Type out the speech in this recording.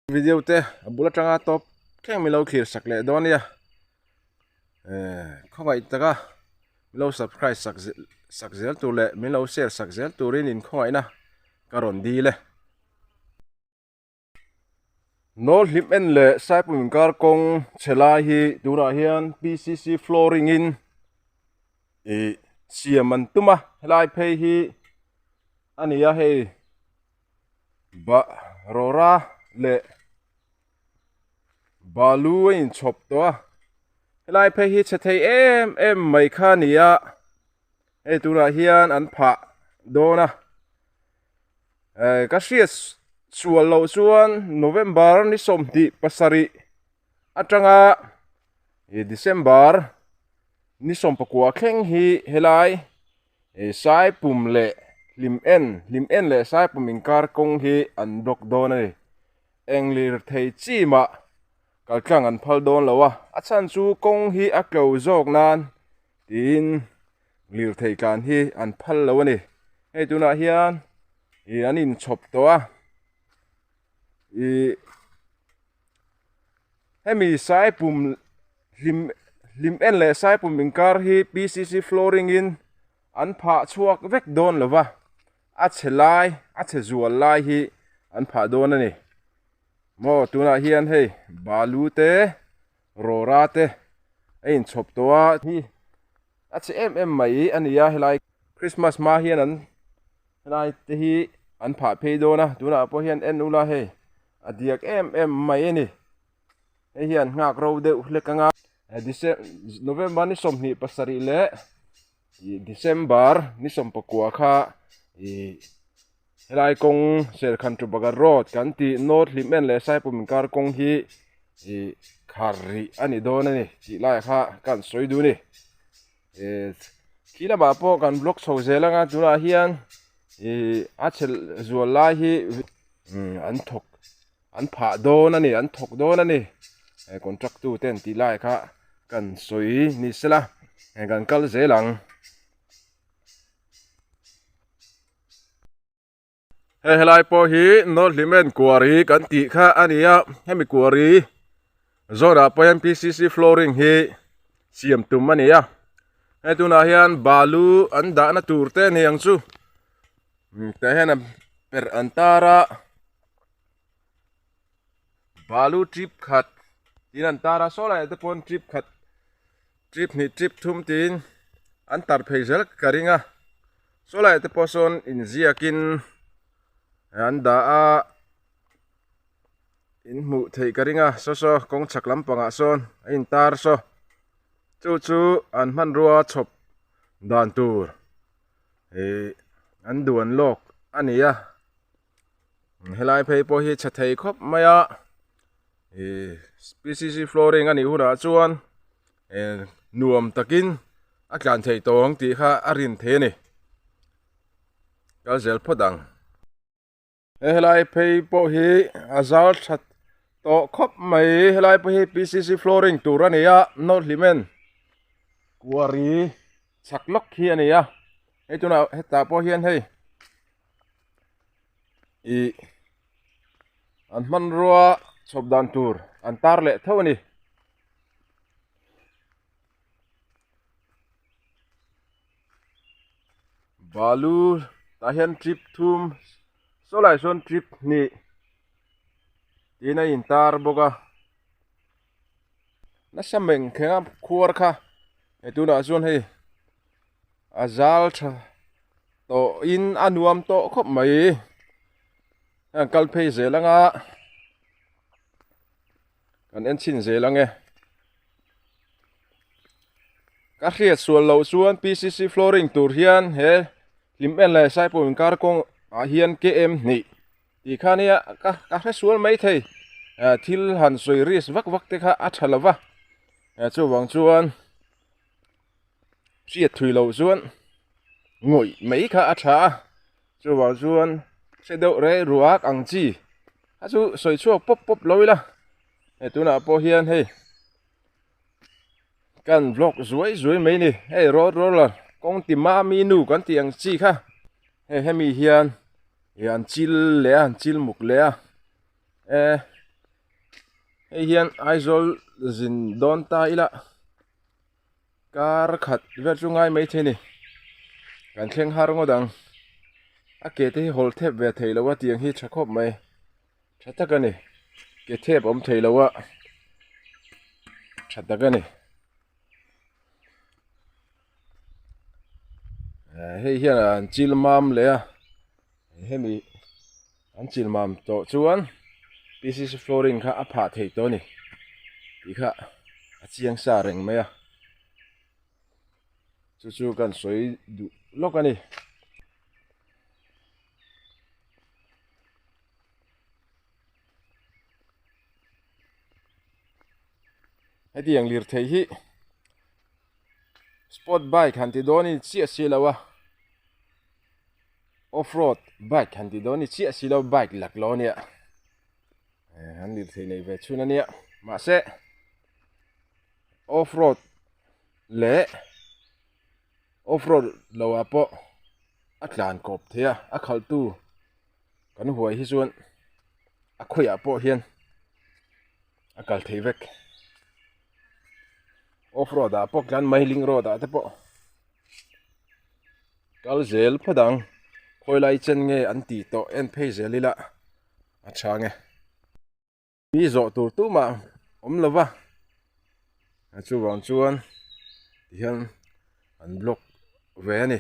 Video te a bul atanga tawp thleng min lo thlir sak leh dawn nia eh khawngaih taka min lo subscribe sak sak zel tur leh min lo share sak zel turin in khawngaihna ka rawn dil e. Nawl hlim en leh Saipum inkar kawng chhe lai hi tunah hian PCC flooring in ih siam an tum a helai phei hi a ni a hei. Bah rawra leh balu a inchhawp tawh a helai phei hi chhe thei em em mai kha a ni a hei tunah hian an phah dawn a eh ka hriat sual loh chuan November ni 27 atanga ih December ni 19 thleng hi helai. He Saipum leh Hlim en, Hlim en leh Saipum inkar kawng hi an block dawn a ni. Eng lirthei chi mah kaltlang an phal dawn lo a, a chhan chu kawng hi a tlo zawk nan tiin lirthei tlan hi an phal lo a ni. Hei tunah hian ih an inchhawp tawh a, ih hemi Saipum Hlim hlim en leh Saipum inkar hi PCC flooring in an phah chhuak vek dawn lo va, a chhe lai a chhe zual lai hi an phah dawn a ni. Maw tunah hian hei balu te rawra te a inchhawp tawh a hi a chhe em em mai a ni a helai Christmas hma hian an helai te hi an phah phei dawn a tunah pawh hian en ula hei a diak em em mai a ni. Hei hian nghak ro deuh hlek anga November ni 27 leh December ni 19 kha ih helai kawng Serkhan to Bagan road kan tih North Hlimen leh Saipum inkar kawng hi ih khar rih a ni dawn a ni tih laiah kha kan sawi duh a ni. Khi lamah pawh kan vlog chho zel anga tunah hian ih a chhe zual lai hi an thawk. An phah dawn a ni, an thawk dawn a ni. He contract tu ten tih lai kha kan sawi ni sela, hei kan kal zel ang. Hei helai pawh hi North Hlimen Quarry kan tih kha a ni a, hemi quarry zawnah pawh hian PCC flooring hi siam tum a ni a. Hei tunah hian balu an dahna tur te a ni ang chu. Tah hian a perh an tar a. Balu trip khat tiin an tar a saw laiah te pawn trip khat trip hnih trip thum tiin an tar phei zel ka ring a saw laiah te pawh sawn inziakin an dah a in hmuh theih ka ring a saw saw kawng chhak lampangah sawn a intar saw chu chu an hmanrua chhawp dan tur ih an duan lawk a ni a. Helai phei pawh hi chhe thei khawp mai a ih PCC flooring a nih hunah chuan eh nuam takin a tlan theih tawh ang tih kha a rin thei a ni kal zel phawt ang. He helai phei pawh hi a zal that tawh khawp mai helai pawh hi PCC flooring tur a ni a North Hlimen quarry chhak lawk hi a ni a hei tunah hetah pawh hian hei. Ih an hmanrua chhawp dan tur an tar leh tho a ni. Balu tah hian trip thum saw laiah sawn trip hnih tiin a intar bawk a nasa meng khenga khuar kha hei tunah chuan hei a zal tha tawh in a nuam tawh khawp mai an kal phei zel anga kan en chhin zel ang e ka hriat sual loh chuan PCC flooring tur hian he hlim en leh Saipum inkar kawng ah hian KM hnih tih kha nia ka ka hre sual mai thei thil han sawi risk vak vak te kha a tha lova chuvang chuan. Hriat thui loh chuan ngawih mai kha a tha a, chuvang chuan hre deuh rei ruak ang chi a chu sawi chhuak pawp pawp lo ila hei tunah pawh hian hei kan vlog zuai zuai mai ni hei road roller kawng ti mami nu kan tih ang chi kha hei hemi hian ih an chil leh a an chil muk leh a e. Hei hian Aizawl zin dawn ta ila kar khat vel chu ngai mai thei a ni. Kan thleng har ngawt ang. A ke te hi hawl thep ve thei lo a tiang hi tha khawp mai. Tha tak a ni. Ke thep awm thei lo a tha tak a ni. Hei hian an chil mam leh a hemi an chil mam tawh chuan P_C_C flooring kha a phah theih tawh a ni tih kha a chiang sa reng mai a chu chu kan sawi duh lawk a ni. Hetiang lirthei hi sport bike han ti dawn in chiah si lo a off road bike han ti dawn ni chiah si lo bike lak lo ania an lirthei nei ve chhun ania mahse off road leh off road lo ah pawh a tlan kawp thei a a khalh tu kan huai hi chuan a khawiah pawh hian a kal thei vek off road ah pawh tlan mai link road ah te pawh kal zel phawt ang khawi lai chen nge an tih tawh en phei zel ila a tha nge mi zawh tur tumah awm lo va chuvang chuan tihian an block ve a ni.